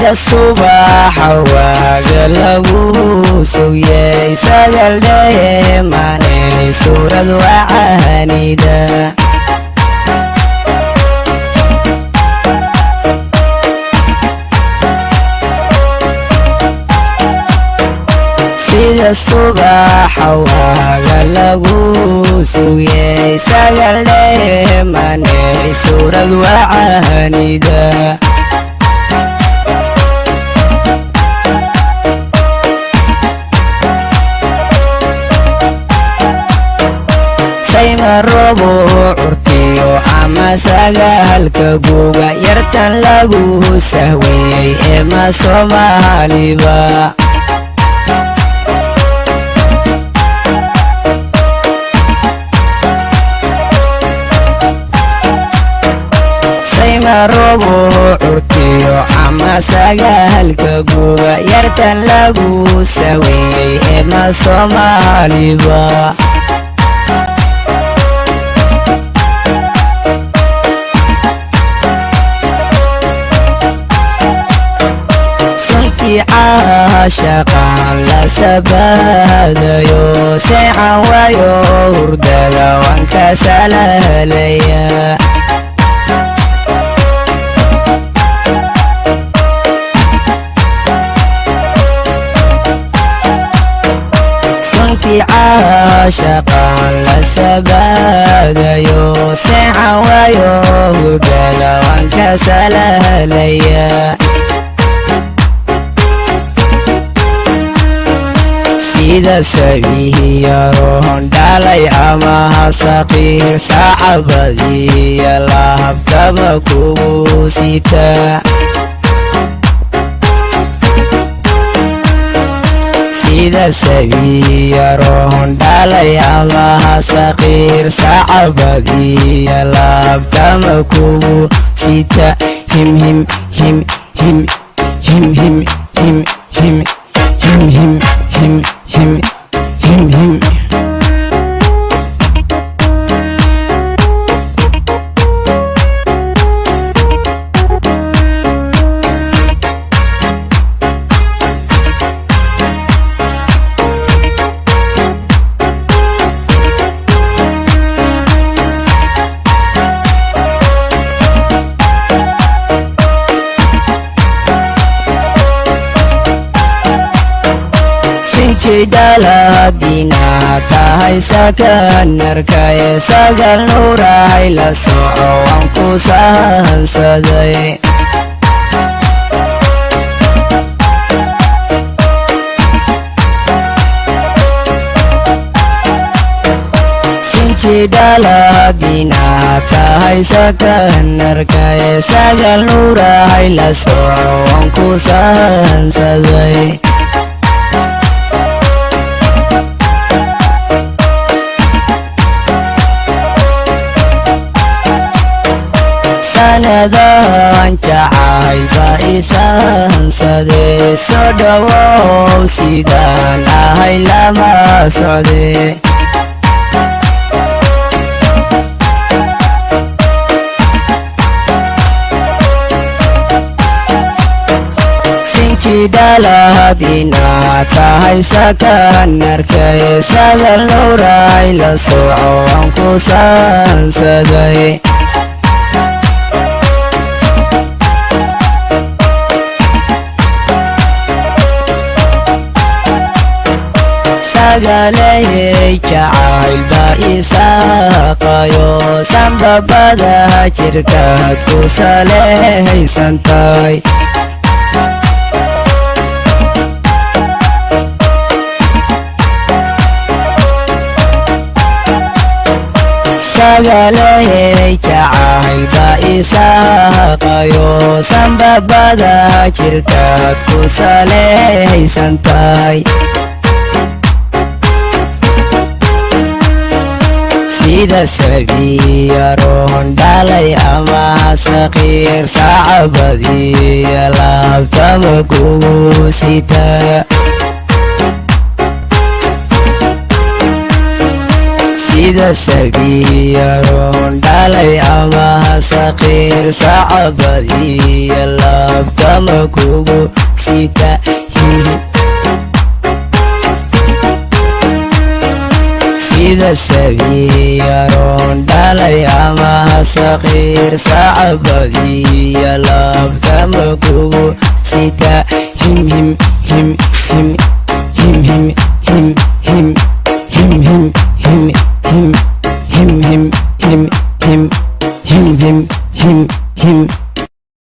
Sida subaxa waaga lagu sugiyey sagal dheemanay suurad wacaanida. Sida subaxa waaga lagu sugiyey sagal dheemanay suurad wacaanida. Sayma roobo curtiyo ama sagaalka guga yartan lagu sahweeyey ee ma Soomaaliba. Sayma roobo curtiyo ama sagaalka guga yartan lagu sahweeyey ee ma Soomaaliba. Suntii caashaqaan la sabaadayo seexan waayo hurdada waan ka salaalaya. Suntii caashaqaan la sabaadayo seexan waayo hurdada waan ka salaalaya. Sida sabihiyaroon dhalay ama hasaqiir saacabadiya lahabtaba kugu sita. Sida sabihiyaroon dhalay ama hasaqiir saacabadiya lahabtama kugu sita. Him him him him him him him him him him him him him him. Sinjidhaladiina tahay sakanarkaye sagal nuurahay la soco waan ku sahansaday. Sinjidhaladiina tahay sakanarkaye sagal nuurahay la soco waan ku sahansaday. Sanadan jacayl baa isaansadee soo dhowow sidaan ahay lama socde. Sinjidhaladiina tahay sakanarkaye sagal nuuray la soco waan ku saansaday. Sagaleyey jacayl baa isaaqayo sanbabada jirkaad ku saleysan tahay. Sagaleyey jacayl baa isaaqayo sanbabada jirkaad ku saleysan tahay. Sida sabiyaroon dhalay ama saqiir saacabadiya laabtama kugu sita. Sida sabiyaroon dhalay ama saqiir saacabadiya laabtama Laabtama kugu sita himhim. Sida sabiyaroon dhalay ama saqiir, sacabadiya laabtama kugu sita himhim.